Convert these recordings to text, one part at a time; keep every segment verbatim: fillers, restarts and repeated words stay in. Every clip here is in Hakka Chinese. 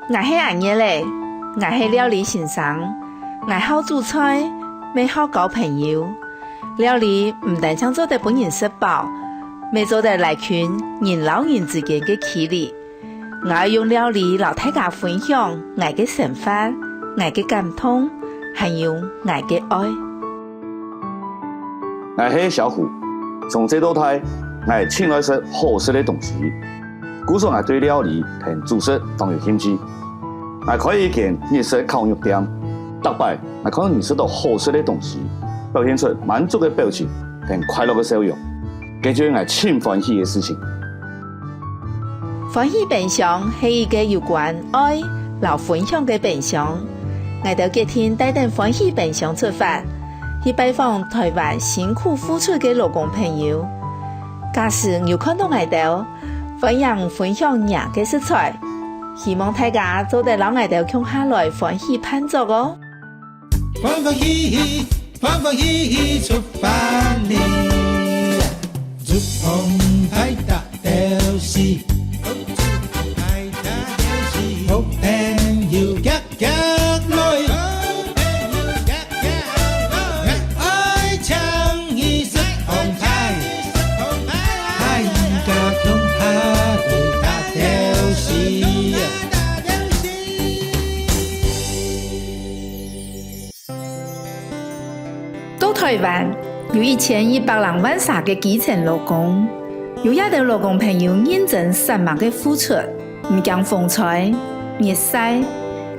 𠊎係阿月仔，𠊎係料理先生，𠊎好煮菜，乜好交朋友。料理毋單淨做得分人食飽，乜做得拉近人摎人之間个距離。 𠊎愛用料理摎大家分享𠊎个生活、𠊎个感動，還有𠊎个愛。 𠊎係小虎，從細到大，𠊎盡愛食好食个東西，故所𠊎對料理同煮食當有興趣。𠊎開一間日式烤肉店，逐擺𠊎看到人食到好食个東西，表現出滿足个表情同快樂个笑容，這就係𠊎盡歡喜个事情。 歡喜冰箱係一個有關愛摎分享个冰箱。𠊎兜決定帶等歡喜冰箱出發，去拜訪臺灣辛苦付出个勞工朋友。假使你有看到𠊎兜，歡迎分享若个食材，希望大家做得摎𠊎兜共下來歡喜辦桌哦！ 歡歡喜喜，歡歡喜喜出發哩！竹筒派大鬥士，好朋友遽遽來，愛請你食紅派，大家共下來大鬥士。 到臺灣，有一千一百零萬儕个基層勞工，有這兜勞工朋友認真煞猛个付出，毋驚風吹、日曬，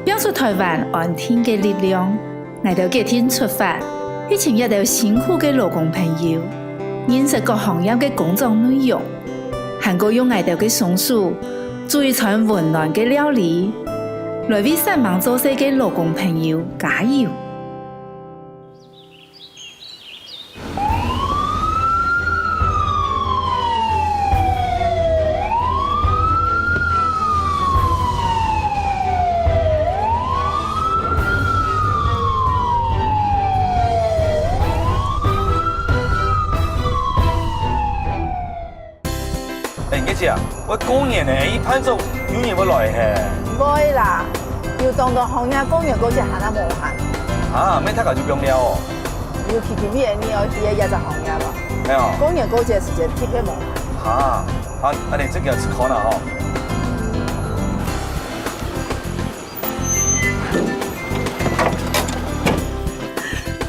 拚出臺灣安定个力量。𠊎兜決定出發，去尋這兜辛苦个勞工朋友，認識各行業个工作內容，還過用𠊎兜个雙手，煮一餐溫暖个料理，來為煞猛做事个勞工朋友加油！ 哎，月姐啊，𠊎過年呢，一辦桌有人會來嘿。毋會啦，有當多行業過年過節還係無閒。啊，乜大家就放尞哦。尤其今年你愛去个這隻行業吧，哎喲。過年過節時間特別無閒。啊，啊，恁樣這個要試看啦吼。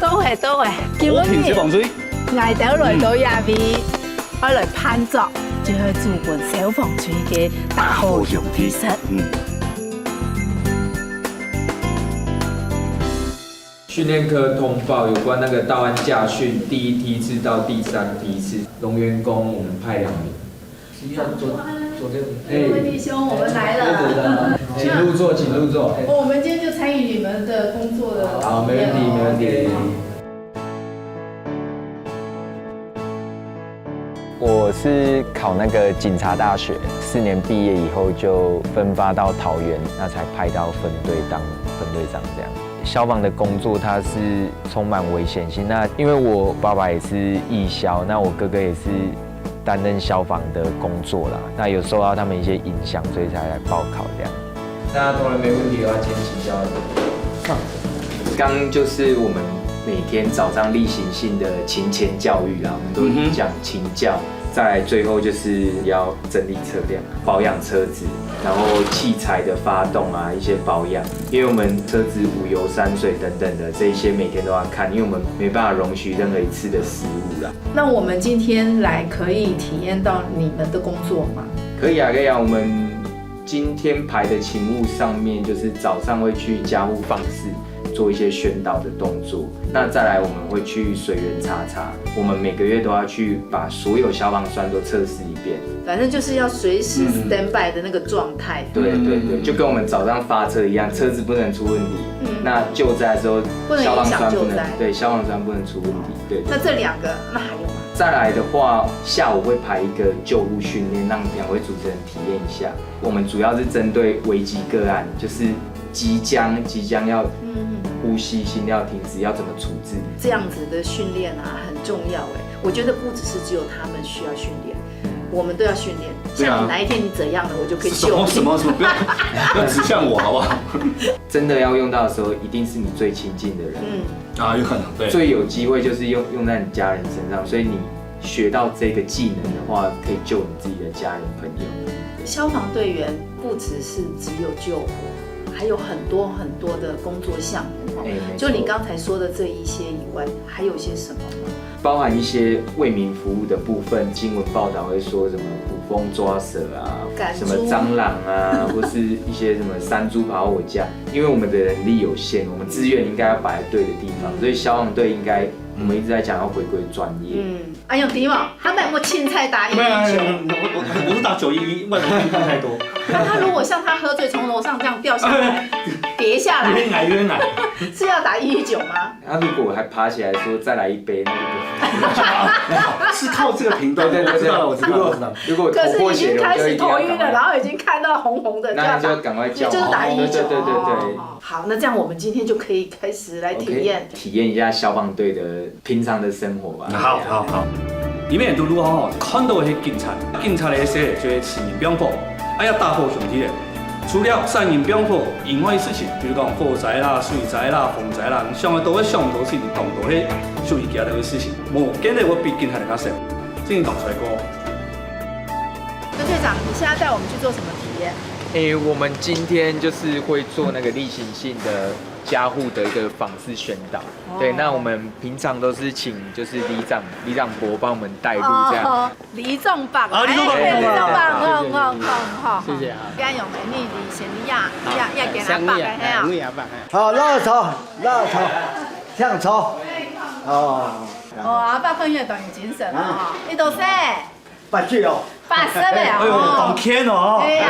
到位，到位，今晡日，𠊎兜來到這位， 愛來辦桌，就係煮分消防隊个打火兄弟食。嗯。訓練課通報有關那個道安駕訓第一梯次到第三梯次，榮員工我們派兩名。是要昨，昨天，哎，弟兄，我們來了。請入座，請入座。我們今天就參與你們的工作的。好，沒問題，沒問題。 我是考那個警察大學，四年畢業以後就分發到桃園，那才派到分隊當分隊長這樣。消防的工作它是充滿危險性，那因為我爸爸也是義消，那我哥哥也是擔任消防的工作啦，那有受到他們一些影響，所以才來報考這樣。 大家都還沒問題的話，今天請教。剛就是我們每天早上例行性的勤儉教育啦，我們都講勤教，再來最後就是要整理車輛、保養車子，然後器材的發動啊，一些保養，因為我們車子五油三水等等的這一些每天都要看，因為我們沒辦法容許任何一次的失誤啦。那我們今天來可以體驗到你們的工作嗎？可以啊，可以啊，我們 今天排的勤務上面，就是早上會去家戶訪視，做一些宣導的動作。那再來，我們會去水源查查，我們每個月都要去把所有消防栓都測試一遍。反正就是要隨時standby的那個狀態。對對對，就跟我們早上發車一樣，車子不能出問題。那救災的時候，不能影響救災。消防栓不能，對，消防栓不能出問題。對。那這兩個，那還有嗎？再來的話，下午會排一個救護訓練，讓兩位主持人體驗一下。 我們主要是針對危急個案，就是即將，即將要呼吸、心跳停止，要怎麼處置。這樣子的訓練啊，很重要欸。我覺得不只是只有他們需要訓練，我們都要訓練。对啊。像你哪一天你怎样了，我就可以救你。什么什么什么，不要不要指向我好不好？真的要用到的时候，一定是你最亲近的人。嗯。啊，有可能，对。最有机会就是用用在你家人身上，所以你学到这个技能的话，可以救你自己的家人朋友。消防队员不只是只有救火，还有很多很多的工作项目哦。哎，没错。就你刚才说的这一些以外，还有些什么吗？包含一些为民服务的部分，新闻报道会说什么捕蜂抓蛇啊，赶猪。什么蟑螂啊，或是一些什么山猪跑到我家，因为我们的人力有限，我们资源应该要摆在对的地方，所以消防队应该，我们一直在讲要回归专业。嗯，哎呦，迪宝，他们有没有青菜打一一九？没有没有没有，我我我是打九一一，外国病例太多。那他如果像他喝醉从楼上这样掉下来，跌下来，有点矮有点矮。是要打一一九吗？他如果还爬起来说再来一杯，那就不是靠这个频道，对对对对，我知道了，我知道了，我知道了。如果如果头破血流，可是已经开始头晕了，就一定要赶快，然后已经看到红红的，那就要打，赶快叫，就是打一一九。对对对对对。哦，好，那这样我们今天就可以开始来体验。OK，体验一下消防队的平常的生活吧。好好好。里面都如何吼，看到个警察，警察个意思就係食人放火，哎呀，大火兄弟咧。 除了殺人放火以外个事情，比如講火災啦、水災啦、風災啦，你想得到个、想毋到个事情，當多个屬於佢个事情，無見得會比警察更加少。真係當衰過。那隊长，你现在带我们去做什么体验？诶，我们今天就是会做那个例行性的家户的一个访视宣导。哦。对，那我们平常都是请就是里长、里长伯帮我们带路这样。哦。 里長伯啊，里長伯，哎，里長伯，好好好好。谢谢啊。這樣用个，你你先你呀，呀呀，給他伯个，係啊。好，老頭，老頭，請坐。哦。哦，阿伯看起來當有精神哦，你多歲？八十哦。八十了哦。哎呦，當健哦。哎呀。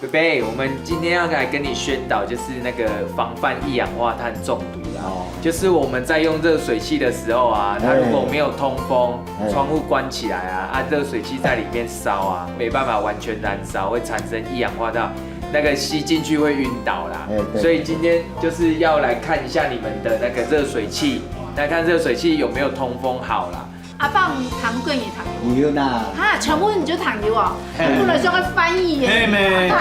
贝贝，我们今天要来跟你宣导，就是那个防范一氧化碳中毒啦。哦。就是我们在用热水器的时候啊，它如果没有通风，哎。窗户关起来啊，啊，热水器在里面烧啊，没办法完全燃烧，会产生一氧化碳，那个吸进去会晕倒啦。哎，对。所以今天就是要来看一下你们的那个热水器，来看热水器有没有通风好啦。 阿伯，糖果你糖油？有啦。哈，全部你就糖油哦，嘿。不能说个翻译耶。嘿咩。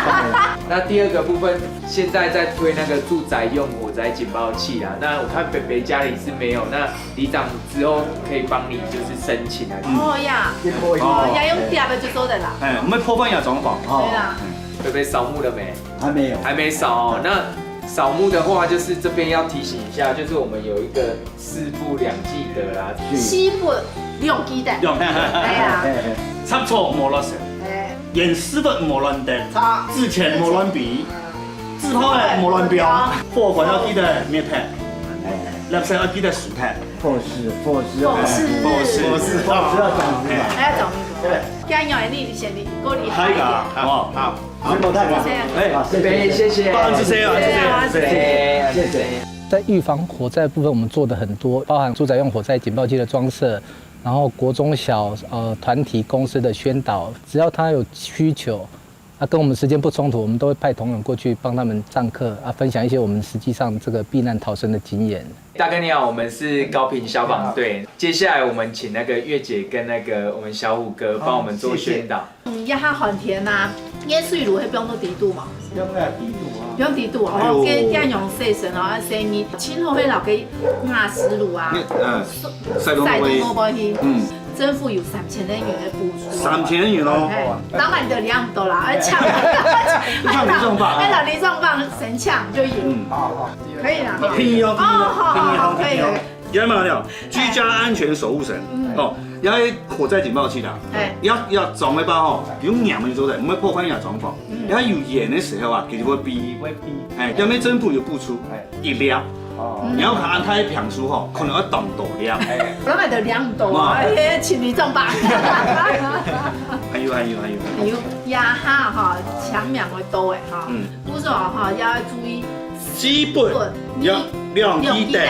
那第二个部分，现在在推那个住宅用火灾警报器啦。那我看北北家里是没有，那里长之后可以帮你就是申请啊。哦呀，哦，要用贴的就做得了。哎，我们破坏一下装潢。对啦。北北扫墓了没？还没有。还没扫哦。那扫墓的话，就是这边要提醒一下，就是我们有一个 四不两记得啦。四不两记得。两，哎呀。插座莫亂燒，哎。煙絲不莫亂擲，紙錢莫亂飛，紙炮仔莫亂標，火管要記得滅忒，垃圾要記得收忒。火勢，火勢，火勢，火勢，火勢要講出來。還要講一個，對。這樣你先，你夠厲害一點。還有一個啊，好不好？好。 哎，好，謝謝。謝謝。謝謝，謝謝，謝謝。在预防火灾的部分，我们做的很多，包含住宅用火灾警报器的装设，然后国中小呃团体公司的宣导，只要他有需求，啊，跟我们时间不冲突，我们都会派同仁过去帮他们上课，啊，分享一些我们实际上这个避难逃生的经验。大哥你好，我们是高屏消防队。接下来我们请那个月姐跟那个我们小虎哥帮我们做宣导。 嗯，這下寒天啊，熱水爐係放到底肚嘛？放在底肚啊。放底肚哦，哎呦。這，這樣用洗身哦，啊，洗你，盡好係摎該瓦斯爐啊，嗯，曬到晒到外背去。嗯。政府有三千个銀个補助。三千个銀哦。嘿，當然就領毋到啦，要搶。就像里長伯。哎，摎里長伯申請就有。嗯。可以啦，哈。便宜哦，便宜哦，哦，好，好，好，便宜哦，可以，可以。 也嘛了，居家安全守护神，嗯。哦，也係火災警报器啦，哎。也，也裝个吧吼，有黏个做得，毋會破壞你个裝潢。嗯。也有煙个時候啊，其實會飛，會飛。哎，也無政府有補助，哎。一粒，哦。你要看安泰平數吼，可能要當多粒。哎。本來就領毋到啊，嘛。哎，請里長伯。還有，還有，還有。還有，這下吼，搶命个多个吼，嗯。故所吼，也要注意，基本要兩記得。兩記得。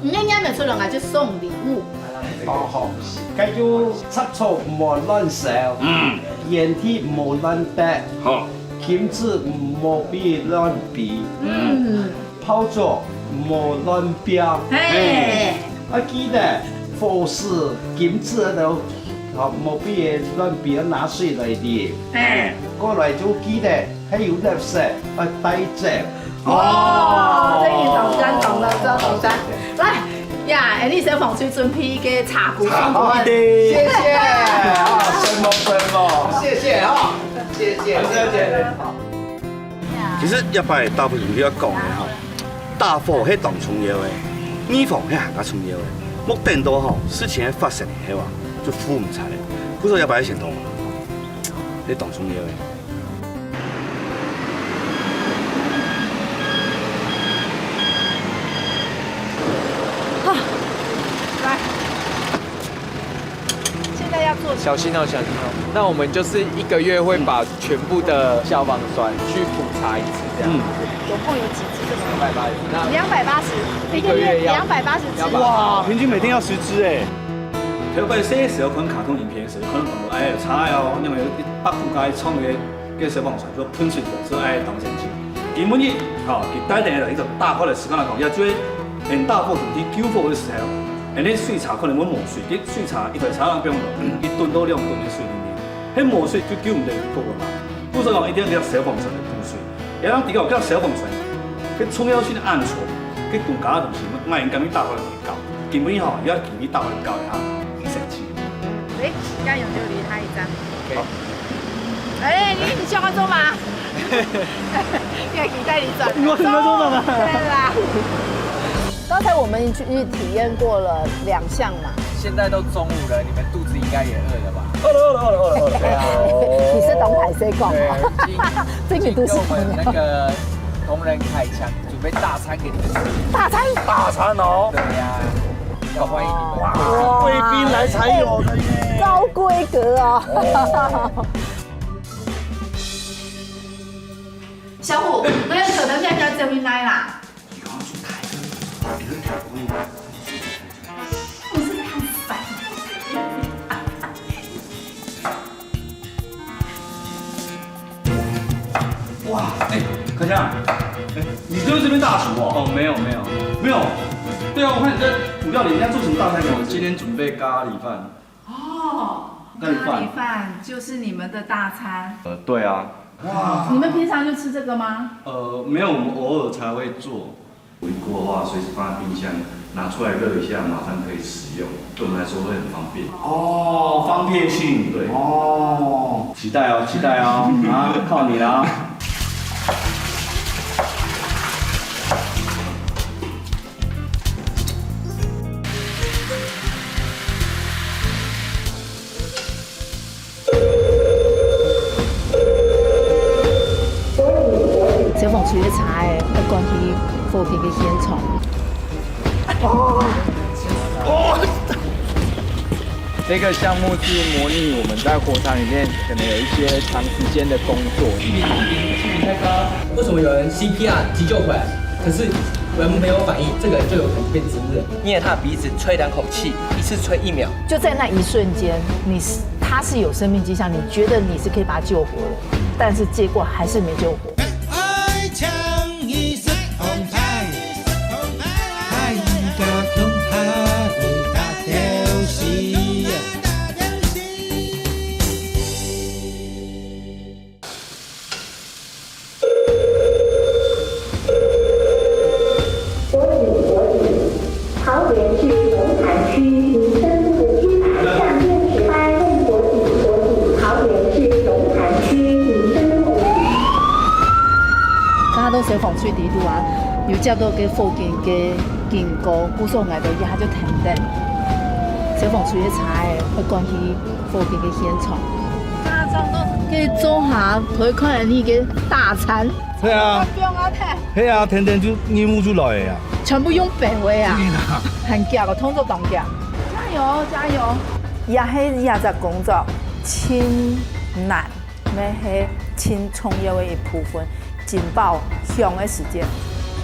毋係，若無出來，𠊎就送禮物。哦，好。該就插座莫亂燒，嗯。煙蒂莫亂擲，好。金紙莫亂飛，嗯。炮竹莫亂標。嘿。啊，記得火勢、金紙都好，無必要亂比拿水來滴。哎。過來就記得，還有垃圾，愛帶走。哦，這個懂山懂了，這懂山。來，呀，哎，你先放水準備一個茶壺送我們。好的。謝謝，啊，承蒙，承蒙，謝謝啊，謝謝，謝謝。其實這擺大部分比較講个吼， 打火係當重要个，預防係還較重要个。莫等到吼，事情个發生以後啊，就扶毋出來。故所這擺先講，係當重要个。好，來。 現在要做什麼？小心哦，小心哦。那我們就是一個月會把全部的消防栓去普查一次，這樣子。嗯。總共有幾支這個？兩百八十。那兩百八十，一個月要兩百八十支。要把哇，平均每天要十支哎。頭擺細時候看卡通影片个時候，可能講到，哎，有差哦，因為有一百股个衝个，个消防栓就噴出去，所以哎，當神奇。今晡日，吼，佢帶等來一種打開个時間來講，也就係，嗯，打火兄弟救火个時候，恁呢水車可能會無水，佢水車一台車人放落，一噸到兩噸个水裡面，係無水就救毋得火个嘛。故所講一定要用消防栓來補水，也讓知道用消防栓，佢重要性个安全，佢公家个東西，𠊎應該去打開來搞。今晡日吼，也要今晡日打開來搞一下，很神奇。哎，加油就離他一站。OK。哎，你你叫我做嘛？你還期待你轉？我怎麼做嘛？對啦。剛才我們去體驗過了兩項嘛。現在都中午了，你們肚子應該也餓了吧？餓了，餓了，餓了，餓了，餓了。對啊。你是東台西講啊？對，這個肚子餓。請跟我們那個同仁開槍，準備大餐給你們吃。大餐？大餐哦。對呀，要歡迎你們。哇，貴賓來才有的耶。高規格哦。 小虎，那個可樂要不要這邊來啦？不是他煩。哇，哎，克强，哎，你就是這邊大廚哦？哦，沒有，沒有。沒有？對啊，我看你在煮料理，你在做什麼大菜給我吃？我今天準備咖喱飯。 哦，咖喱飯。咖喱飯就是你們的大餐。呃，對啊。哇。你們平常就吃這個嗎？呃，沒有，我們偶爾才會做。煮一鍋的話，隨時放在冰箱，拿出來熱一下，馬上可以食用，對我們來說會很方便。哦，方便性。對。哦。期待哦，期待哦，啊，靠你了啊。 消防隊个車仔，愛趕去火警个現場。這個項目是模擬我們在火場裡面可能有一些長時間的工作。為什麼有人C P R急救回來，可是人沒有反應，這個人就有可能變植物人？捏他鼻子，吹兩口氣，一次吹一秒。就在那一瞬間，你是，他是有生命跡象，你覺得你是可以把他救活的，但是結果還是沒救活。 桃园市龙潭区民生路一百巷电池牌共国际国际桃园市龙潭区民生路。剛剛都消防隊在這啊，有接到个火警个警告，故所𠊎兜一下就停等。消防隊个車仔會趕去火警个現場。該做下，可以看到你个大餐。對啊。不用啊，太 係啊，天天就任務就來个啊。全部用白話啊。對啦。很遽个，動作當遽。加油，加油！也係這隻工作盡難，乜係盡重要个一部分。警報響个時間，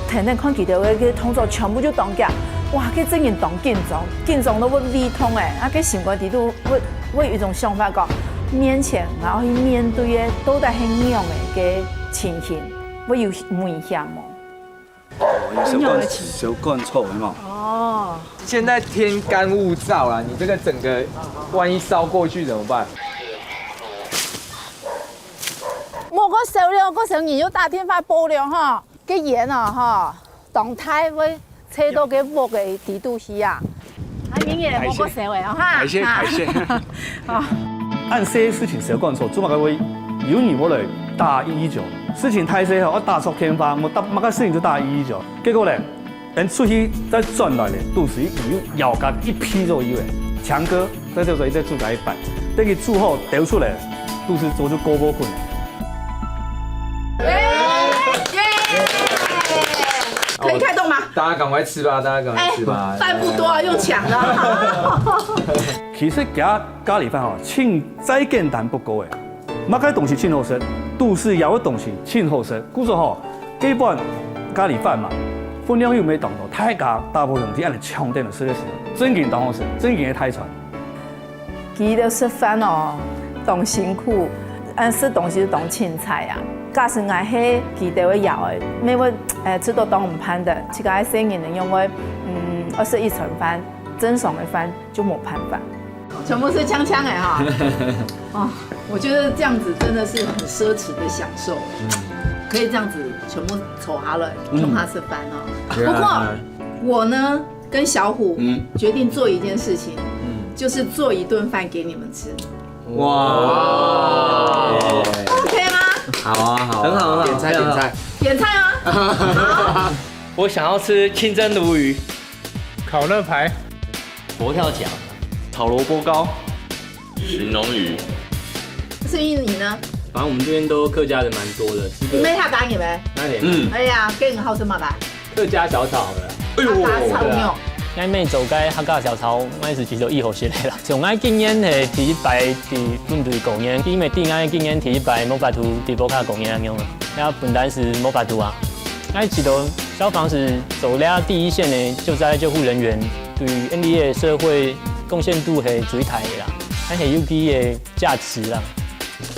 天天看佢兜个動作全部就當遽。哇，該真人當緊張，緊張到會胃痛欸。啊，該心肝底肚會，會有一種想法講，面前𠊎愛去面對个到底係仰仔个情形，會有危險無？ 哦，有小感，小感觸个嘛。哦，现在天干物燥啊，你这个整个万一烧过去怎么办？無个燒了，个時候你又打電話報了哈，个煙啊哈，當大會吹到个屋个底肚去啊。啊，你也無个燒个哈。感謝感謝。恁細事情小管束，做麼个會有人會來打一一九？事情大細吼，愛打出電話，無打麼个事情就打一一九。結果咧，人出去再轉來咧，肚屎又枵甲一皮左右咧。強哥在這時候在煮該一粄，等佢煮好丟出來，肚屎早就咕咕滾咧。可以開動嗎？大家赶快吃吧，大家赶快吃吧。飯不多啊，用搶的啊。其實佢咖哩飯吼，盡再簡單不過誒。麼个東西盡好食，肚屎枵个東西盡好食。故所吼，這碗咖哩飯嘛，分量又無當多，大家大部分係恁樣搶等來食个時候，正經當好食，正經个大餐。佢兜食飯哦，當辛苦，嗯，食東西就當凊彩啊。假使𠊎係佢兜个枵誒，乜會誒食到當毋盼得，自家个細人呢，因為嗯，愛食一餐飯，正常个飯就無辦法。全部是鏘鏘的哈。哦，我觉得这样子真的是很奢侈的享受，可以这样子全部坐下来，全部吃饭哦。不过我呢，跟小虎决定做一件事情，就是做一顿饭给你们吃。哇，OK吗？好啊，好啊，很好很好，点菜点菜。点菜吗？好。我想要吃清蒸鲈鱼、烤肋排、佛跳墙、炒萝卜糕、寻龙鱼。所以你呢？反正我们这边都客家人蛮多的，是个你没他打你没？那点嗯，哎呀，给你好吃嘛吧？客家小炒好了。哎呦，打炒肉。𠊎每週个客家小炒，𠊎係其實已好食个啦。像𠊎今年係第一擺在本地過年，因為知𠊎今年第一擺無法度在屋下過年恁樣啊，也本來係無法度啊。𠊎知道消防是做了第一線个救災救護人員，對N D A社會貢獻度係最大个啦，還係有佢个價值啦。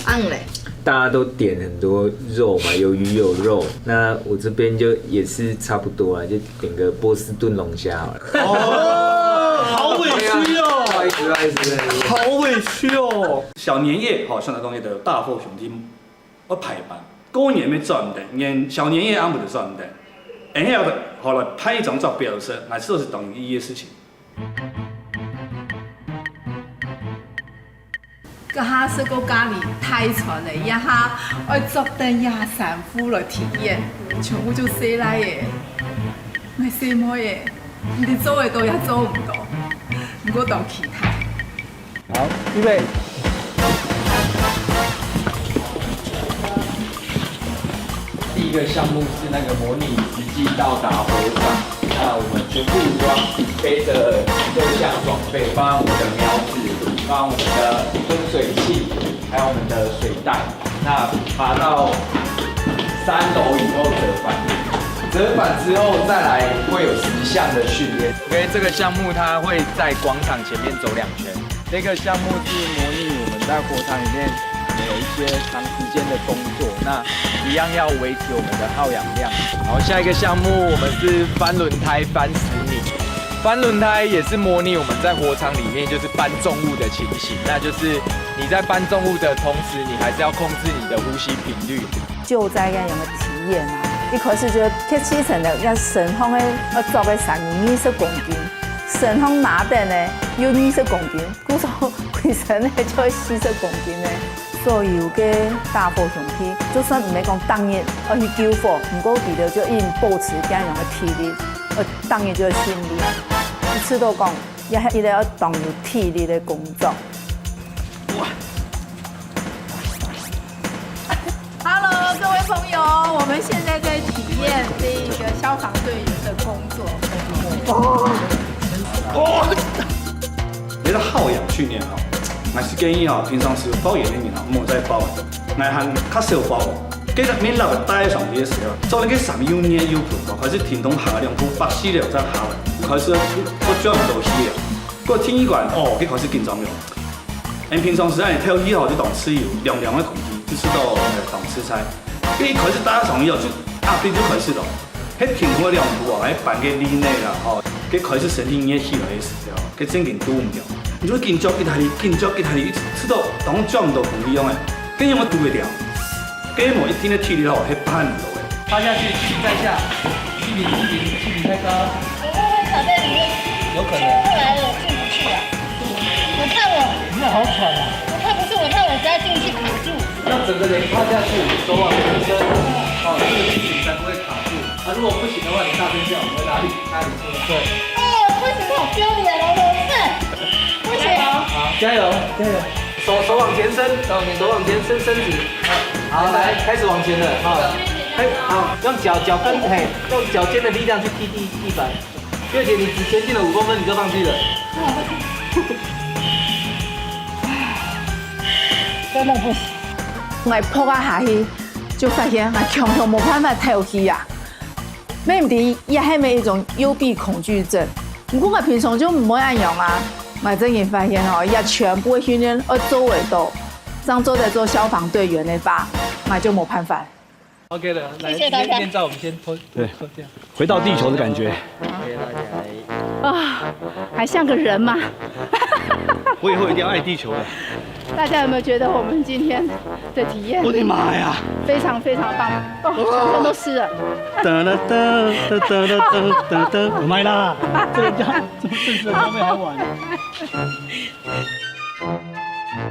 按嘞。大家都点很多肉嘛，有鱼有肉，那我这边就也是差不多啊，就点个波士顿龙虾好了。哦，好委屈哦，不好意思，不好意思，不好意思。好委屈哦。小年夜吼，上台东西个大貨兄弟，我排班，過年要轉等，年小年夜暗晡就轉等，然後後來拍一張照表示，還是當有意義个事情。 這下食過咖哩大餐了，這下愛著等這衫褲來體驗，全部就細倈仔。𠊎細妹仔，你兜做得到也做毋到，毋過當期待。好，預備。 第一个项目是那个模拟实际到达火场，那我们全副武装，背着各项装备，包含我们的苗子，包含我们的喷水器，还有我们的水袋。那爬到三楼以后折返，折返之后再来会有十项的训练。OK，这个项目它会在广场前面走两圈。 这个项目是模拟我们在火场里面有一些长时间的工作，那一样要维持我们的耗氧量。好，下一个项目我们是翻轮胎翻十米，翻轮胎也是模拟我们在火场里面就是搬重物的情形，那就是你在搬重物的同时，你还是要控制你的呼吸频率。 救災个樣个體驗啊。一開始就忒悽慘了，這身項个愛著个衫二十公斤，身項拿等个又二十公斤，故所歸身个就四十公斤个。所有个打火兄弟，就算毋係講逐日愛去救火，毋過佢兜就一定保持這樣个體力，呃，逐日就愛訓練，一直都講，這係一個愛當有體力个工作。 Hello，各位朋友，我们现在在体验这一个消防队员的工作。你个耗氧训練吼，還是建議吼，平常時有包煙个人吼，莫再包了。𠊎還較少包哦。記得每日戴上去个時候，做那個衫又熱又噴哦，開始停動行兩步，百四了再下來，開始不不轉毋到去了。過第二關哦，佢開始緊張了。 𠊎平常時恁樣透氣吼，就當自由，涼涼个空氣，就食到呃當自在。佢一開始戴上去哦，就壓力就開始咯。該停火兩步哦，還搬个力內啦吼。一開始身體你个起來个時候，佢正經堵毋牢，你就會緊捉一下哩，緊捉一下哩，一直直到當捉毋到空氣樣个，該樣个堵會牢。該無一定个體力好，係辦毋到个。趴下去，氣再下，氣瓶，氣瓶，氣瓶太高。我会不会卡在里面？有可能。吹不出来了，进不去啊。我怕我，你好喘啊！我怕不是，我怕我加进去卡住。要整个人趴下去，手往前伸，哦，这个气瓶才不会卡住。啊，如果不行的话，你大声叫，我会拉力，拉力出来。对。哦，不行，好丢脸哦，怎么办？不行。好，加油，加油！手手往前伸，手往前伸，伸伸直。好，来，开始往前了，哈。开，好，用脚脚跟，嘿，用脚尖的力量去踢地地板。月姐，你只前进了五公分，你就放弃了。真的不行。我扑啊下去，就发现我强强无办法跳起啊。乜毋知，也系咪一种幽闭恐惧症。毋过我平常就毋会恁样啊。我正经发现哦，也全部个训练要做会到，像做得做消防队员个话，我就无办法。 OK 了，来，谢谢大家面罩我们先脱对脱掉。回到地球的感觉。啊，还像个人吗？我以后一定要爱地球的。大家有没有觉得我们今天的体验我的妈呀！非常非常棒？哦，全身都湿了。哒啦哒哒哒哒哒哒哒，我卖啦！这个叫这么正式的装备还玩？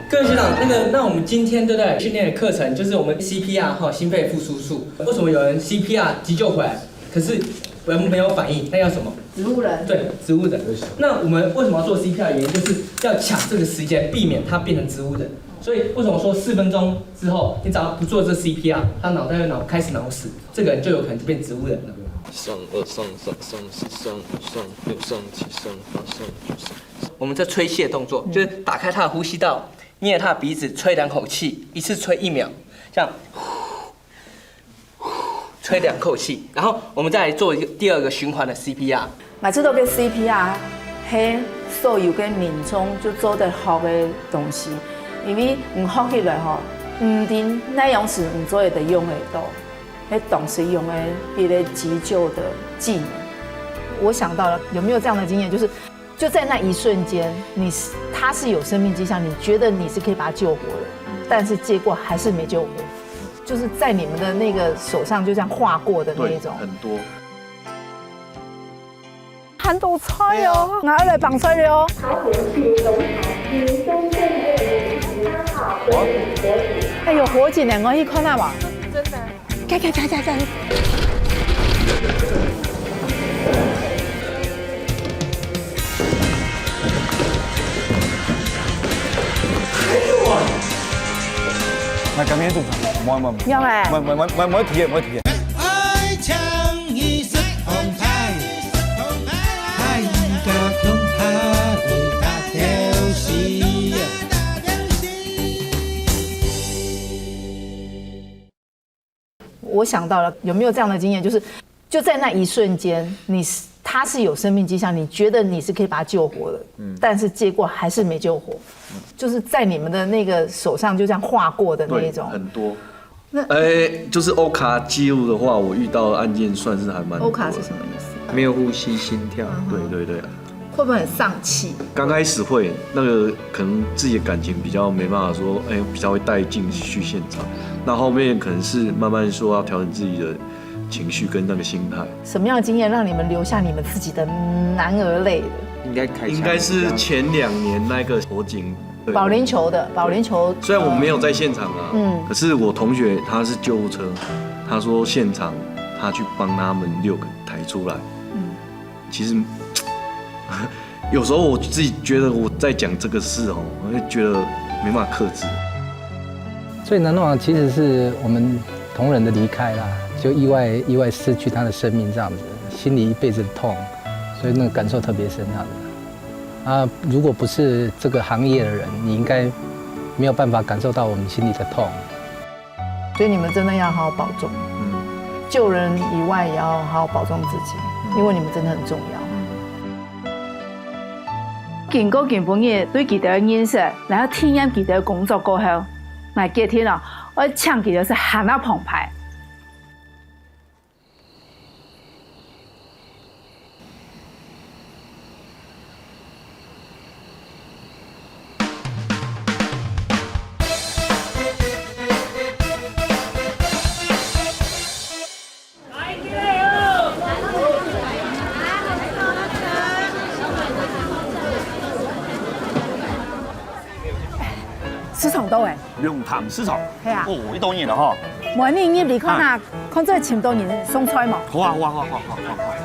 各位学长，那个，那我们今天对不对训练的课程就是我们 C P R 哈，心肺复苏术。为什么有人 C P R 急救回来，可是人没有反应？那叫什么？植物人。对，植物人。那我们为什么要做 C P R？原因就是要抢这个时间，避免他变成植物人。所以为什么说四分钟之后，你只要不做这 C P R，他脑袋会脑开始脑死，这个人就有可能就变植物人了。上二上三上四上五上六上七上八上九上。我们这吹气的动作，就是打开他的呼吸道，捏他的鼻子，吹两口气，一次吹一秒，这样，吹两口气，然后我们再来做一个第二个循环的 C P R。我知道个 C P R 系所有个民众就做得学个东西，因为你学起来吼，毋定哪样时你做得用得到，系当时用个一个急救的技能。我想到了，有没有这样的经验？就是就在那一瞬间，你是他是有生命迹象，你觉得你是可以把他救活的，但是结果还是没救活，就是在你们的那个手上就这样划过的那一种。很多。很多菜哦，拿来绑菜了哦。哎呦，火警呢，我去看下吧。真的。看看看看看。那改变主场，我我要哎。我我我我体验，我体验。爱抢一色红牌，大家共下去打游戏。我想到了，有没有这样的经验？就是就在那一瞬间，你是他是有生命迹象，你觉得你是可以把他救活的，但是结果还是没救活，就是在你们的那个手上就这样划过的那一种。很多。那哎，就是欧卡记录的话，我遇到的案件算是还蛮多的。欧卡是什么意思？没有呼吸、心跳。对对对，会不会很丧气？刚开始会，那个可能自己的感情比较没办法说，哎，比较会带进去现场。那后面可能是慢慢说要调整自己的情绪跟那个心态。什么样的经验让你们留下你们自己的男儿泪的？应该开枪应该是前两年那个火警，对保龄球的保龄球，虽然我没有在现场啊，嗯，可是我同学他是救护车，他说现场他去帮他们六个抬出来，嗯，其实有时候我自己觉得我在讲这个事哦，我会觉得没办法克制。最难忘的其实是我们同仁的离开啦，就意外意外失去他的生命这样子，心里一辈子的痛，所以那个感受特别深这样子。啊，如果不是这个行业的人，你应该没有办法感受到我们心里的痛。所以你们真的要好好保重。嗯，救人以外也要好好保重自己，因为你们真的很重要。经过今晡日对佢兜个认识，然后体验佢兜个工作过后，𠊎决定哦，我请佢兜食咸鸭澎湃。市場到欸。龍潭市場。係啊。哦，一多人了哈。無你入去看啊，看做尋到人送菜無？好啊，好啊，好啊，好啊，好啊。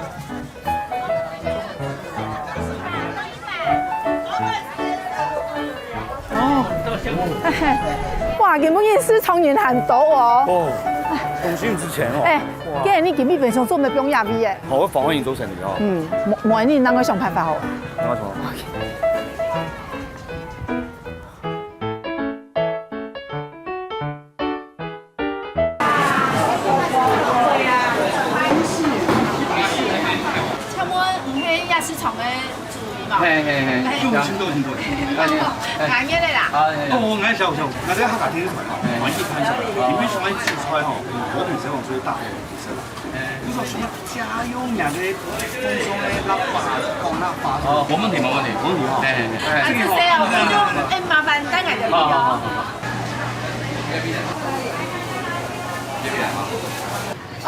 哦。哇，今晡日市場人還多哦。哦，東西很值錢哦。欸，哇。既然你今晡日平常做毋得放野味欸。好，我防疫做生理哦。嗯，無，無你哪个想辦法好？哪个想？請問你係夜市場个主理無？係，係，係。欸，有，有，有。欸，欸。𠊎个啦。啊，係，係。哦，𠊎曉，曉，𠊎這客家電視台吼，欸。歡喜拍照，你們想愛煮菜吼，我很希望做大家的特色啦。欸。就說什麼家用那個風中的喇叭，放喇叭。哦，無問題，無問題。無問題哈。欸，欸，欸。啊，這個吼，這個吼。欸，麻煩帶來个。好，好，好，好。這邊來哈。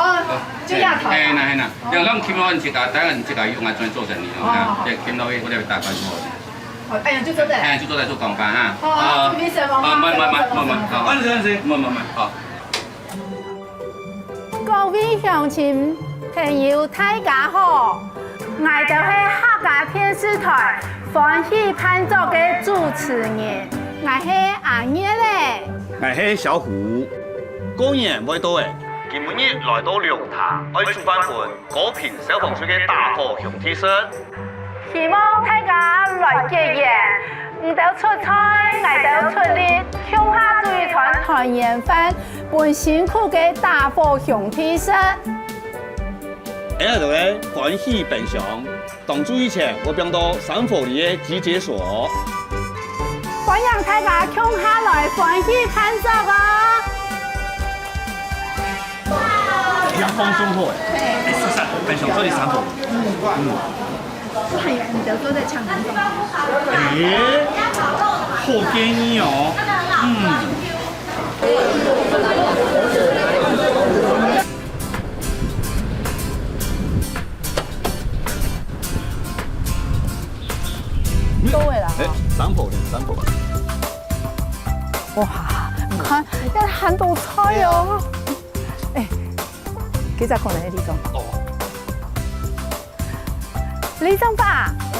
哦，就這頭啊。係啦，係啦。哦。像咱起碼自家，台灣自家用啊，專做生理哦，哦。哈，這起碼我這大家做。哦，哎呀，就做得。哎，就做得做講法哈。哦，啊，注意什麼哈？啊，慢慢慢慢慢，好。慢些，慢些。慢慢慢，好。各位鄉親朋友，大家好！𠊎兜係客家電視台歡喜辦桌个主持人，𠊎係阿月仔。𠊎係小虎。過年會到欸， 今晡日來到龍潭，愛煮飯分高屏消防隊个打火兄弟食。希望大家來結緣，你兜出菜，𠊎兜出力，共下煮一餐團圓飯，分辛苦个打火兄弟食。𠊎兜个歡喜冰箱， 當晝以前會放到山火里个集結所。歡迎大家共下來歡喜辦桌哦！已經放送好欸。對。欸，是山，冰箱這裡山火。嗯。嗯。哇，你兜做得搶很多。欸，好建議哦。嗯。 到位了哈。欸，上火了，上火了。哇，你看，要很多菜哦。欸，這隻可能係里長伯。哦。里長伯。欸，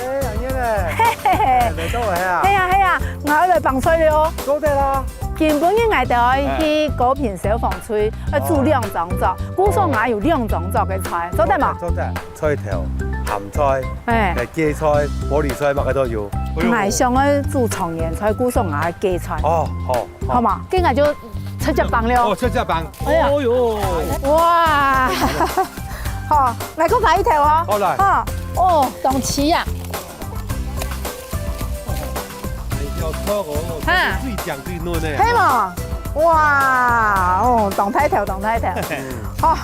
阿月仔。嘿嘿嘿。欸，來到位啊。係啊，係啊，𠊎愛來幫菜了哦。做得啦。今晡日𠊎兜愛去高屏消防隊，愛煮兩張桌，故所𠊎有兩張桌个菜，做得無？做得。 菜頭、鹹菜、欸。欸，芥菜、玻璃菜，麼个都有。哎喲。𠊎想愛煮長年菜，故所𠊎芥菜。哦，好，好。好嘛，該𠊎就直接放了。哦，直接放。哎呀。哦喲。哇。好，來，過來一頭哦。好，來。好，哦，當齊啊。哎，要炒哦，哈。最靚最嫩的。係無？哇，哦，當大頭，當大頭。嗯。好。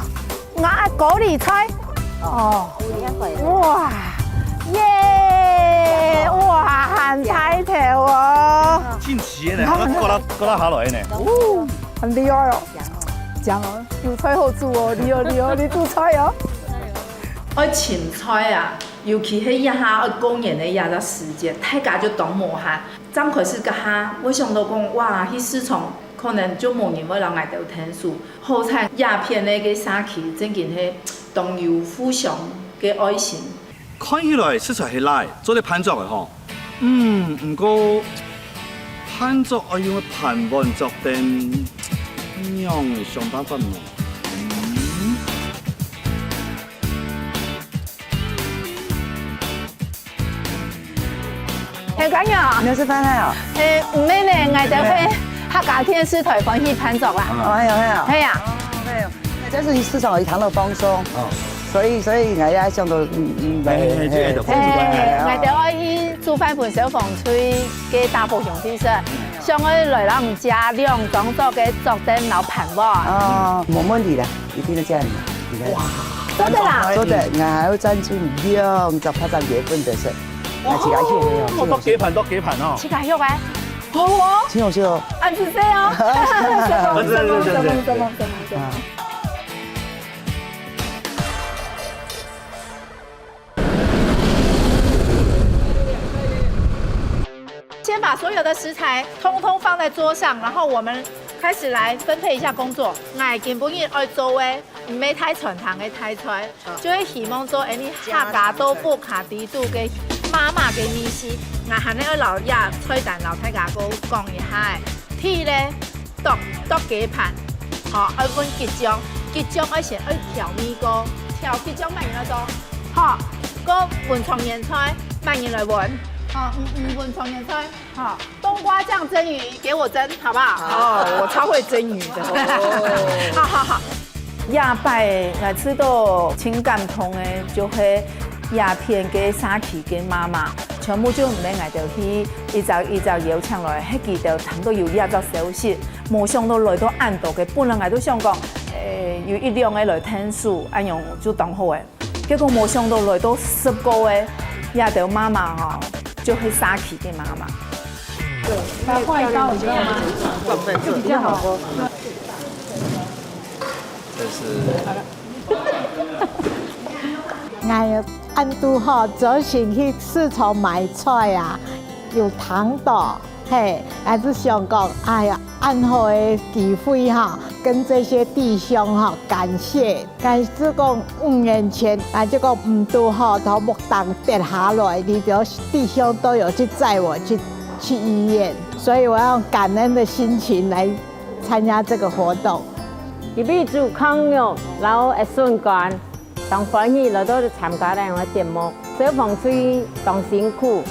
𠊎个高麗菜。哦。哇，耶，哇，還大頭哦。真齊呢，還過來，過來下來呢。哦，很厲害哦。講哦，有菜好煮哦，厲害，厲害，你煮菜哦。愛尋菜啊，尤其係這下愛過年个這隻時節，大家就當無閒。正開始該下，𠊎想到講，哇，去市場可能就無人會摎𠊎兜𢯭手。 好彩這片个社區正經係當有互相个愛心。看起來食材係來，做得辦桌个吼。嗯，毋過辦桌愛用个盤碗桌凳，仰會想辦法呢？嗯。 係恁樣。你要吃飯了啊？誒，毋係呢，𠊎兜係客家電視台歡喜辦桌啦。哦，還有，還有。係啊。哦，還有。那這是市場有談到放鬆，哦。所以，所以𠊎也想到，嗯，嗯，哎，哎，哎，哎，哎，哎，哎，哎，哎，哎，哎，𠊎兜愛去煮飯分消防隊个打火兄弟食，想愛來讓人家兩張桌个桌凳摎盤碗。哦，無問題的，一定要這樣子，你看。哇，做得啦。做得，𠊎還要贊助兩隻拍張結婚的事。 來，自家去，哦，做雞盤，做雞盤哦。自家去欸。好哦。真好食哦。啊，係這樣哦。啊，對，對，對，對，對。啊。先把把所有的食材通通放在桌上，然后我们开始来分配一下工作。𠊎今晡日愛做个，毋係太傳統个大菜，就係希望做恁呢客家到屋下底肚个媽媽个味緒。𠊎還愛摎這菜單摎大家過講一下。第一咧，剁剁雞盤，吼，愛搵桔醬，桔醬愛先愛調味過，調桔醬麼人來做？好，過搵長年菜，麼人來搵？好，嗯嗯，搵長年菜。 好，冬瓜酱蒸鱼给我蒸，好不好？哦，我超會蒸鱼的。好好好。這擺𠊎試著盡感動个，就係這片个社區个媽媽，全部就毋係𠊎兜去一隻一隻邀請來，係佢兜聽著有這隻消息，無想著來到恁多个，本來𠊎都想講，誒，有一兩個來𢯭手，恁樣就當好誒。 結果無想著來到十個个，這兜媽媽吼，就係社區个媽媽。把它換一包，你知道嗎？這比較好。哎呀，恁堵好，昨天去市場買菜啊，有聽著，嘿，還係想講，哎呀，恁好个機會哈，跟這些弟兄哈，感謝。 𠊎係講五年前，𠊎就講毋堵好，從屋頂跌下來，你就弟兄都有去載我去去醫院，所以我用感恩的心情來參加這個活動。佢為主康永摎愛順官，當歡喜來到參加咱个節目。消防隊當辛苦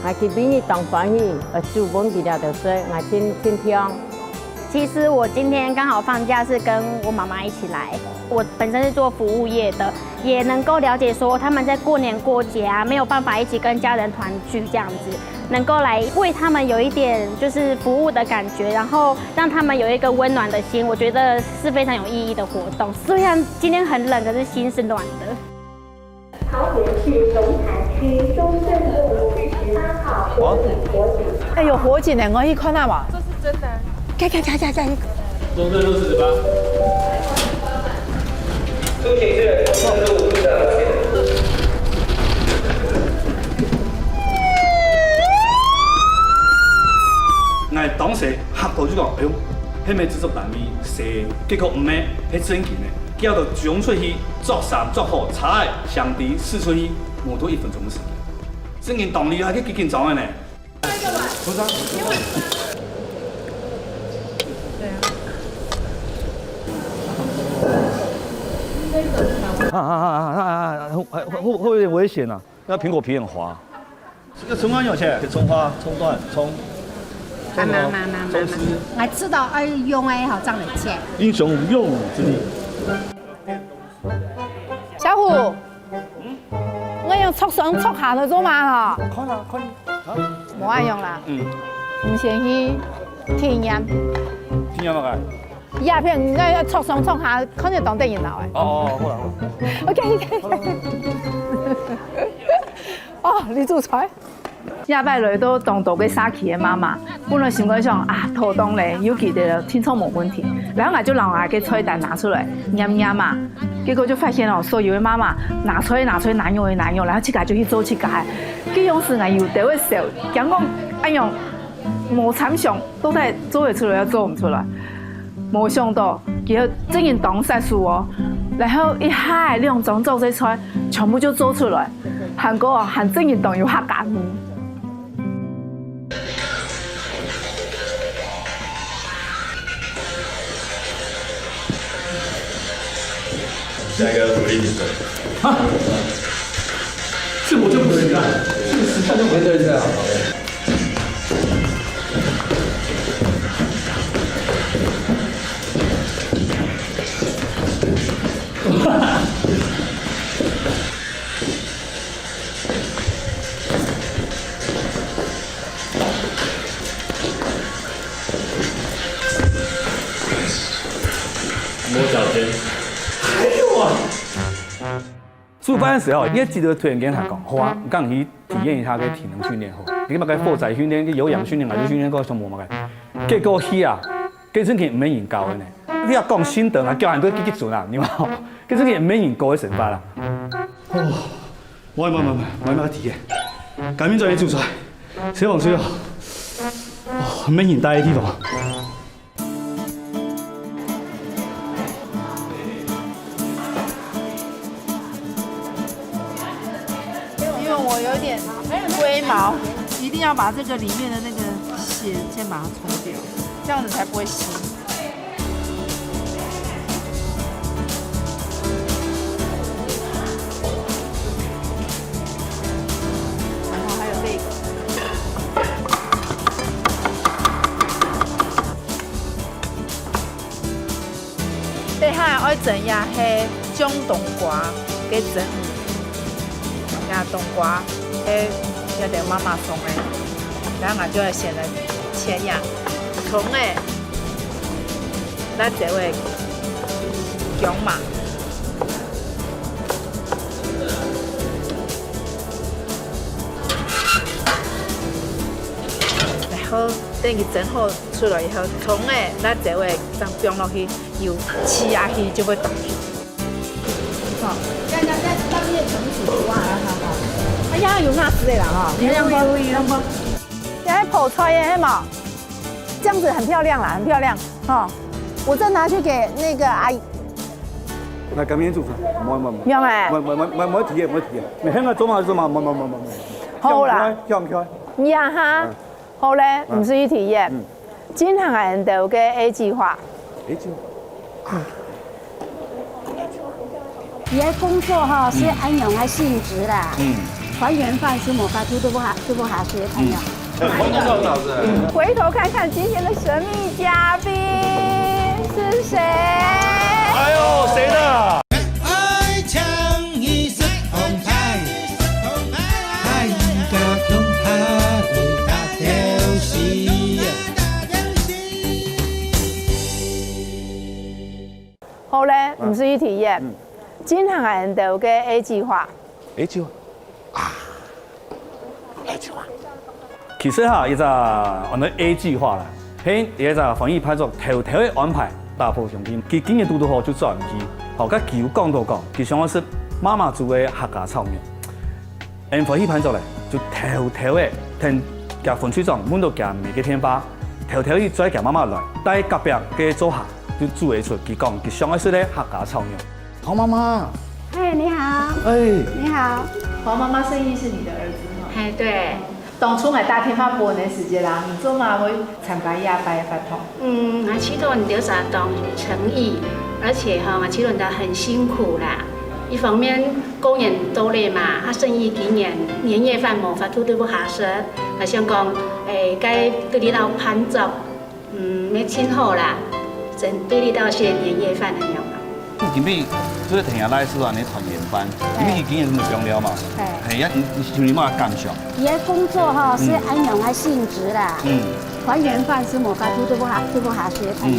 ，𠊎今晡日當歡喜，愛主分佢兜食，𠊎盡盡暢。 其實我今天剛好放假，是跟我媽媽一起來。我本身是做服務業的，也能夠了解說他們在過年過節啊，沒有辦法一起跟家人團聚這樣子，能夠來為他們有一點就是服務的感覺，然後讓他們有一個溫暖的心，我覺得是非常有意義的活動。雖然今天很冷，可是心是暖的。 桃园市龙潭区中正路十八号火警火警。哎，有火警呢，我去看下嘛。这是真的。看看看看看。中正路四十八。出警是中正路四十八。哎，当时吓到就讲，哎哟，迄个制作单位是，结果毋系，系正经个。 叫做冲出去，着衫着好，差个相机駛出去，无到一分钟个时间。正经当厉害，佢几紧张个呢。啊啊啊啊啊！会会会有点危险啊！那苹果皮很滑。 这个葱花有切，给葱花、葱段、葱，慢慢慢慢慢慢，葱丝。来，知道要用的吼，这样来切。英雄无用武之地。小虎，我用戳上戳下的做嘛吼？看啊，看啊。无爱用啦。嗯。你先去体验。体验嘛个。鸦片，你要戳上戳下，看得懂电影了哎。哦哦，好了好了。OK OK。 哦，你煮菜？下摆来到当多个社区个妈妈，本来心肝想啊，妥当咧，有佢个定著无问题。然后我就拿我个菜单拿出来，念念嘛，结果就发现哦，所有个妈妈拿出来拿出来，难用个难用，然后自家就去做自家个。佢用时啊，有兜个笑，讲讲，哎哟，无参详，到底做得出来也做毋出来。 无想到，佢个真人当杀手哦，然后一下两张做个菜，全部就做出来，还过哦，还真人当有客家味。下一个福利评审。啊，这我就不行了，这个实在就不行。面对一下。 摸脚尖。哎呦啊！ 煮饭个时候，佢个指导突然间喊讲，好啊，你敢去体验一下个体能训练好？你嘛个火灾训练、个有氧训练、啊，就训练个什么嘛个。结果去啊，跟正经毋免人教个呢。你要讲心得啊，教很多积极准啊，你嘛，跟正经毋免人教个生活啦。哦，我慢慢慢慢慢体验，改变专业煮菜。消防队啊，哦，没人待的地方。因为我有点龟毛，一定要把这个里面的那个血先把它冲掉，这样子才不会腥。 然后还有这个。等下愛整个係酱冬瓜个蒸魚，這冬瓜係這兜媽媽送个，然後𠊎就愛先來切呀，蔥仔、辣椒仔、薑嫲。 然後等佢蒸好出來以後，蔥仔、辣椒仔正放落去，油淰下去就會當香。好，這樣，這樣，這樣，這樣，這樣。哎呀，有辣椒的啦哈，有，有，有。這還泡菜耶，係嗎？這樣子很漂亮啦，很漂亮哈。我再拿去給那個阿姨。來，趕緊煮飯，莫，莫，莫。用欸。莫，莫，莫，莫，莫提耶，莫提耶。你現在做嘛，做嘛，莫，莫，莫，莫，莫。好啦。香開，香開。 呀哈，嗯。好咧，嗯。毋使去體驗。嗯。進行恁多个A計畫。A計畫。佢个工作哈，嗯。係恁樣个性質啦。嗯。團圓飯係無法度都不合，都不合適，恁樣。嗯。回頭看看今天的神秘嘉賓是誰？哎呦，誰的？ 好咧，嗯。毋使去體驗。嗯。進行恁多个A計畫。A計畫。啊。A計畫。 其實哈，一隻安到A計畫啦，係一隻翻譯派做偷偷个安排，打破常規。佢今日堵堵好就轉去，好，佮佢有講到講，佢想愛食媽媽煮个客家炒肉。𠊎翻譯派做咧，就偷偷个，聽厥分隊長問到厥姆个電話，偷偷个載厥媽媽來，在隔壁个灶下，就煮一出佢講佢想愛食个客家炒肉。 黃媽媽。嗨，你好。哎。你好。黃媽媽生義是你的兒子哈？哎，對。當初𠊎打電話分你个時節啦，你做麼个會參加這擺个活動？嗯，𠊎試著你兜儕當有誠意，而且吼，𠊎試著你兜很辛苦啦。一方面過年到咧嘛，啊，生義今年年夜飯無法度都不合適，𠊎想講，哎，該對你兜辦桌 嗯，也盡好啦，正對你兜食年夜飯恁樣啊。今晡日就係同𠊎倈仔食恁樣團圓飯，因為佢今年係無放尞嘛。哎。係啊，你，你心裡麼个感想？佢个工作吼，嗯。係恁樣个性質啦。嗯。團圓飯係無法度都不合，都不合適，嗯。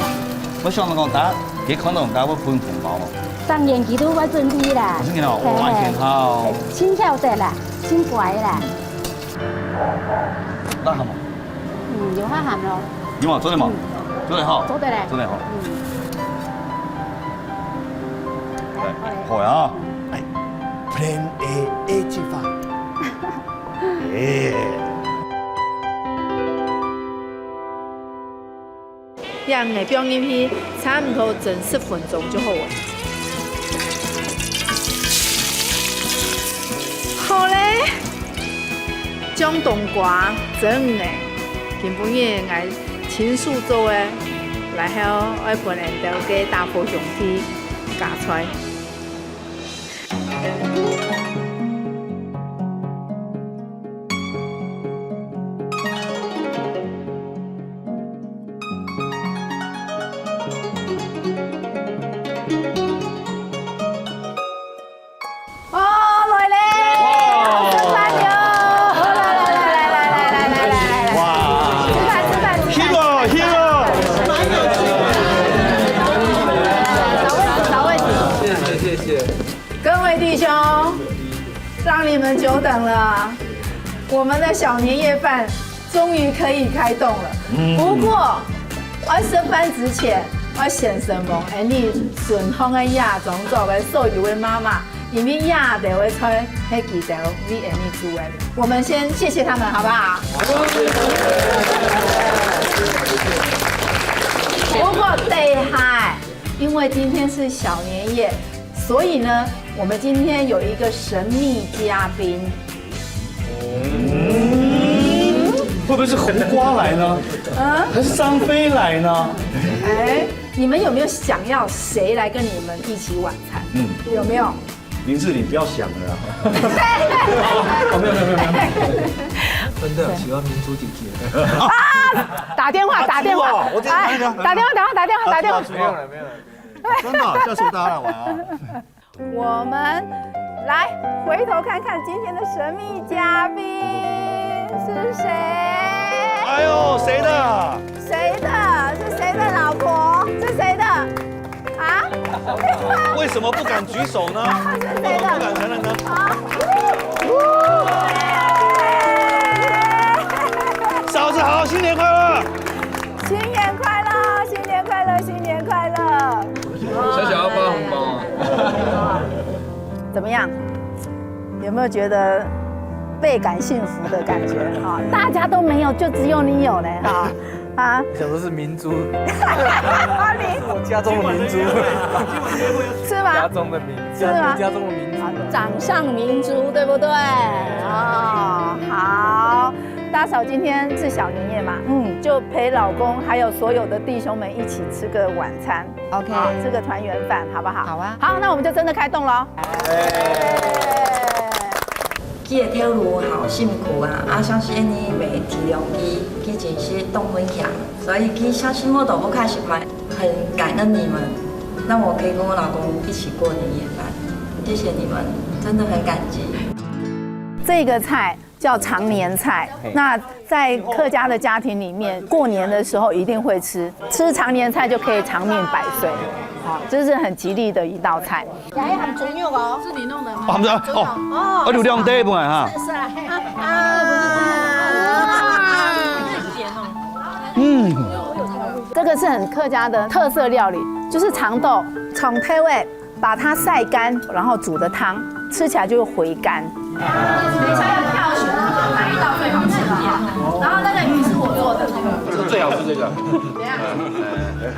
𠊎想講，大家，佢看到大家會分紅包無？當然佢都會準備啦。真个哦，嘿，哇，真好。嘿，盡曉得啦，盡乖啦。嗯。辣好無？嗯，有較鹹咯。 有無？做得無？嗯。做得吼。做得咧。做得吼。嗯。來，好咧。好啊。哎，Plan A，A計畫。哎。這樣仔放入去，差毋多蒸十分鐘就好了。好咧。 醬冬瓜蒸魚仔，今晡日𠊎親手做个，然後愛分恁兜个打火兄弟加菜。哦，來咧！哇！食飯喲！來來來來來來來來來來！哇！食飯食飯食飯！去了去了！找位置找位置。謝謝謝謝。各位弟兄，讓你們久等了，我們的小年夜飯 終於可以開動了。嗯。不過，愛食飯之前，愛先承蒙𠊎俚順行个夜莊組个所有个媽媽，因為這兜个菜係佢兜為𠊎等煮个。我們先謝謝他們，好不好？不過等一下，因為今天是小年夜，所以呢，我們今天有一個神秘嘉賓。會不會是胡瓜來呢？嗯？還是張菲來呢？哎，你們有沒有想要誰來跟你們一起晚餐？嗯。有沒有？ 林志玲不要想了啦。哦，沒有沒有沒有沒有。真的喜歡明珠姐姐。啊！打電話，打電話，打住啊！我今天打一个，哎，打電話，打電話，打電话，打电话。打住啊！没有了没有了。真的啊，下次我带她来玩啊。我们来回头看看今天的神秘嘉宾是谁？哎呦，谁的？谁的？是谁的老婆？是谁的？ 啊？为什么不敢举手呢？为什么不敢承认呢？啊？嫂子好，新年快乐！新年快乐，新年快乐，新年快乐！小小要发红包啊。怎么样？有没有觉得倍感幸福的感觉？哈，大家都没有，就只有你有嘞，哈。 啊？我想说是明珠。你是我家中的明珠。是吗？家中的明，是吗？家中的明珠。啊，掌上明珠，对不对？哦，好。大嫂今天是小年夜嘛，嗯，就陪老公还有所有的弟兄们一起吃个晚餐。OK。啊，吃个团圆饭，好不好？好啊。好，那我们就真的开动喽。 佢个頭路好辛苦啊，啊，相信你會體諒佢，佢真係當危險，所以佢相信我都不開心嘛。很感恩你們，讓我可以跟我老公一起過年夜飯，謝謝你們，真的很感激。这个菜叫常年菜，嘿。那在客家的家庭里面，过年的时候一定会吃，吃常年菜就可以长命百岁，好，这是很吉利的一道菜。 也還含豬肉哦。是你弄的嗎？哦，含着，哦，哦，哦，有兩塊本來哈。是啊，啊，嗯，这个是很客家的特色料理，就是长豆，从头尾把它晒干，然后煮的汤，吃起来就会回甘。等一下要挑选哪一道最好吃的，然后那个鱼是我做的。这个最好吃这个。怎样？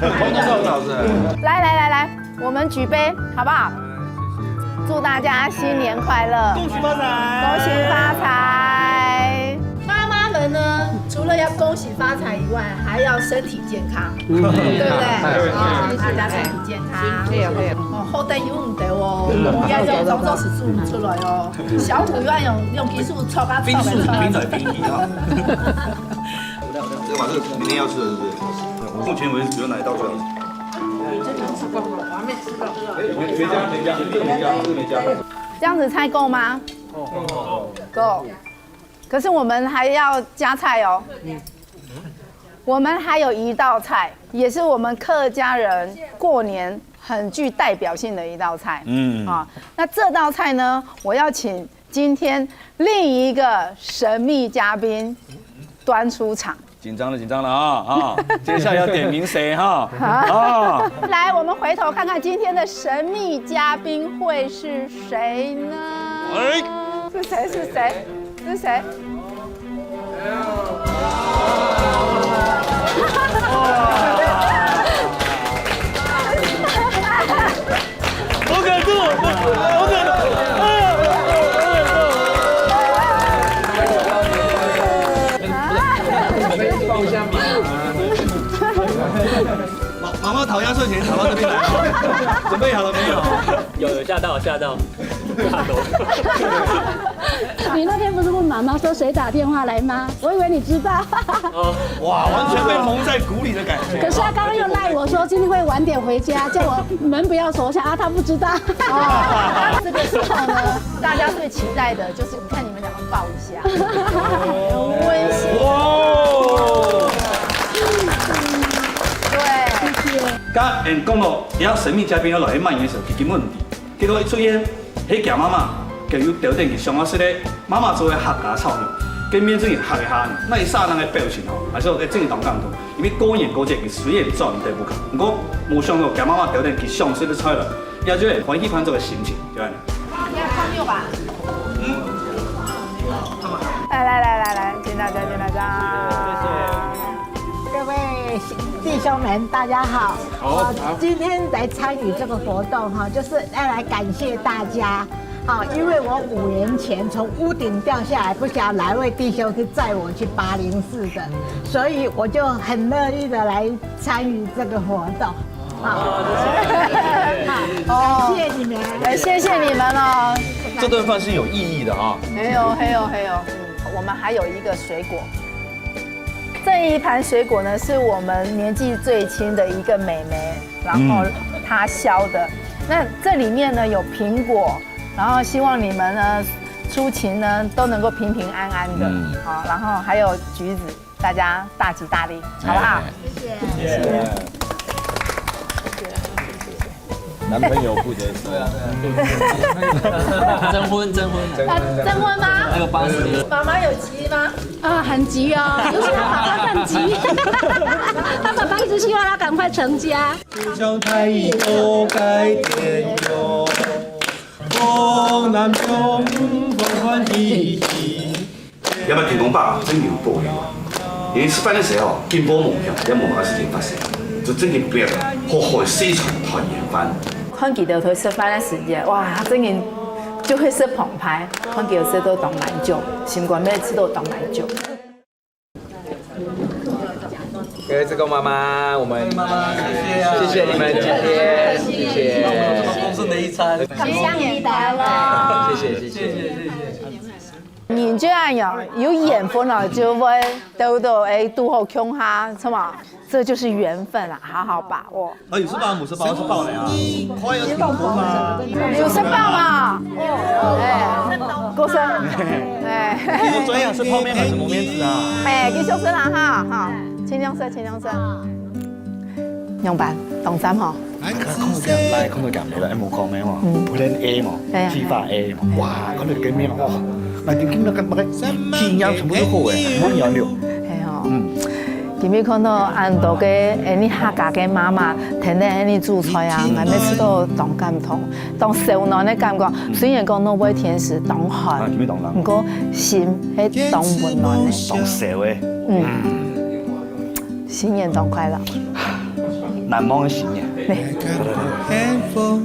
通通都很好吃。来来来来， 我们举杯，好不好？祝大家新年快乐，恭喜发财，恭喜发财。妈妈们呢，除了要恭喜发财以外，还要身体健康，对不对？啊，大家身体健康。哦，好得有你的哦，我们要用工作室做出来哦。小五要用用技术戳啊戳的戳啊。冰水冰水冰一啊。这个嘛是明天要吃的，是不是？目前为止只有哪一道最好吃？ 这样子菜够吗？够。可是我们还要加菜哦。我们还有一道菜，也是我们客家人过年很具代表性的一道菜。嗯。啊，那这道菜呢，我要请今天另一个神秘嘉宾端出场。 紧张了，紧张了啊！啊，接下来要点名谁哈？啊，来，我们回头看看今天的神秘嘉宾会是谁呢？哎，是谁？是谁？是谁？我感动，我感动，啊，我感动。 妈妈讨压岁钱讨到这边来了，准备好了没有？有有吓到吓到，吓到。你那天不是问妈妈说谁打电话来吗？我以为你知道。哦，哇，完全被蒙在鼓里的感觉。可是他刚刚又赖我说今天会晚点回家，叫我门不要锁。我想啊，他不知道。哦，这个时候呢，大家最期待的就是你看你们两个抱一下，很温馨。哇！对。刚俺讲到，要神秘嘉宾要来乜个时候，佢根本毋知。结果一出现，佢个妈妈就有调等佢想要食个妈妈做个客家炒肉，跟面对客个下呢，那一刹那个表情哦，还是有真当感动。因为过年过节，佢虽然赚得不够，不过无想到佢妈妈调等佢想食个菜了，也就很欢喜翻这个心情，对吧？来来来来来，请大家，请大家。各位弟兄们，大家好。好，我今天来参与这个活动哈，就是要来感谢大家。好，因为我五年前从屋顶掉下来，不晓得哪位弟兄是载我去巴林市的，所以我就很乐意的来参与这个活动。好，好，感谢你们。哎，谢谢你们哦。这顿饭是有意义的啊。还有还有还有，我们还有一个水果。这一盘水果呢，是我们年纪最轻的一个妹妹，然后她削的。那这里面呢有苹果，然后希望你们呢出勤呢都能够平平安安的。嗯，好，然后还有橘子，大家大吉大利，好不好？谢谢。男朋友负责收。对啊，对啊。征婚，征婚。征婚吗？那个巴士。妈妈有急吗？啊，很急哦，因为他爸爸很急，他爸爸一直希望他赶快成家。就像太阳都改变哟，风南风，风欢喜喜。要不然天公伯真有保佑啊！因为食饭个时候，金波梦想，也无个事情发生，就真个变好好四川团圆饭。看佢兜在食饭个時節，哇，真个就會食澎湃，看佢兜食到當滿足，心肝乜食到當滿足。各位志工妈妈，我们谢谢你们今天，谢谢，丰盛的一餐。香米来了。谢谢谢谢。人就恁樣，有緣分了就會兜到哎堵好共下，是嘛？這就是緣分啦，好好把握。啊，有吃饱，有吃饱，吃饱了呀。快要停工啦。有食飽嘛？哎，過生，哎，你是專业是泡面还是蒙面子啊？哎，繼續食啦哈，哈，盡量食，盡量食。仰般？當讚吼。來看到咁，來看到咁，來無講咩嘛，plan A嘛，哎呀計劃A嘛，哇，看到咁樣哦，那就今日咁个體驗全部都好誒，滿意了。係吼。今日看到恁多个，哎，你客家个媽媽，天天恁樣煮菜啊，𠊎每次都當感動，當燒暖个感覺。雖然講若會天時當寒，啊，今日當冷，毋過心係當溫暖个。當燒誒，嗯，新年當快樂。難忘的新年。對。 Handful